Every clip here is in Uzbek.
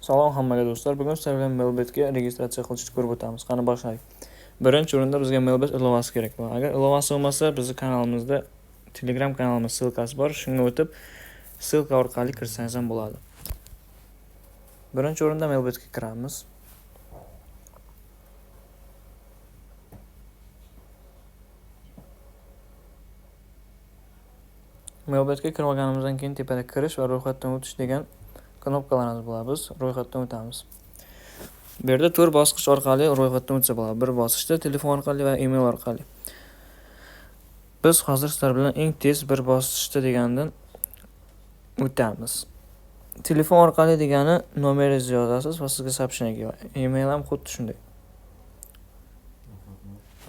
Salom hammaga do'stlar. Bugun sizlar bilan Melbetga registratsiya qilishni ko'rib o'tamiz. Qani boshlaylik. Birinchi o'rinda bizga Melbet ilovasi kerak bo'ladi. Agar ilovasi bo'lmasa, bizni kanalimizda Telegram kanalimiz ссылкасы bor. Shunga o'tib, ссылка orqali kirsangiz ham bo'ladi. Birinchi o'rinda Melbetga kiramiz. Melbetga kirib olganimizdan keyin tepada kirish va ro'yxatdan o'tish degan knopkalarimiz bo'ladi. Biz ro'yxatdan o'tamiz. Bu yerda 4 bosqich orqali ro'yxatdan o'tsa bo'ladi. Bir bosqichda telefon orqali va email orqali. Biz hozir sizlar bilan eng tez bir bosqichda degandan o'tamiz. Telefon orqali degani nomeringizni yozasiz va sizga сообщение keladi. Email ham xuddi shunday.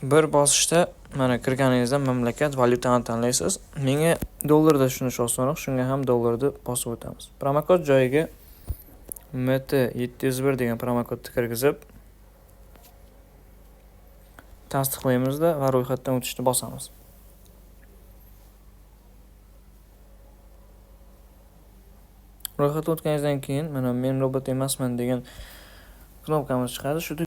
Bir bosqichda mana kirganingizda mamlakat, valyutani tanlaysiz. Menga dollarda tushunish osonroq, shunga ham dollarni bosib o'tamiz. Promokod joyiga MT701 degan promokodni kirgizib tasdiqlaymizda va ro'yxatdan o'tishni bosamiz. Ro'yxatdan o'tganingizdan keyin mana men robot emasman degan knopkamiz chiqadi. Shu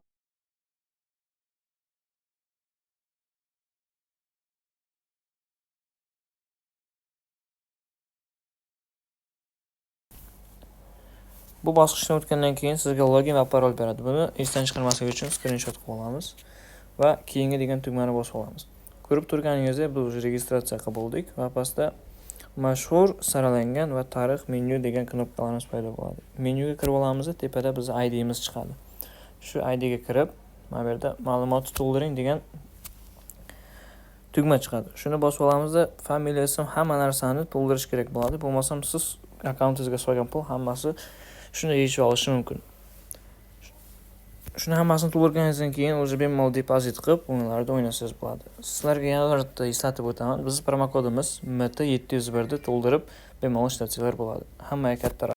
Bu bosqichdan o'tgandan keyin sizga login va parol beradi. Buni esdan chiqarmaslik uchun skrinshot qilib olamiz va keyingi degan tugmani bosib olamiz. Ko'rib turganingizdek biz уже registratsiya qilib bo'ldik va pastda mashhur, saralangan va tarix, menyu degan knopkalarimiz paydo bo'ladi. Menyuga kirib olamiz, tepada bizning ID'miz chiqadi. Shu IDga kirib, mana bu yerda ma'lumotni to'ldiring degan tugma chiqadi. Shuni bosib olamizda, familiya, ism, hamma narsani to'ldirish kerak bo'ladi. Bo'lmasam siz akkauntingizga solgan pul hammasi shuni yechib olishi mumkin. Shuni hammasini to'ldirganingizdan keyin o'zi bemalol depozit qilib, o'yinlarda o'ynasangiz bo'ladi. Sizlarga yana bir marta eslatib o'taman. Bizning promokodimiz MT701 ni to'ldirib bemalol ishlatsanglar bo'ladi. Hammaga katta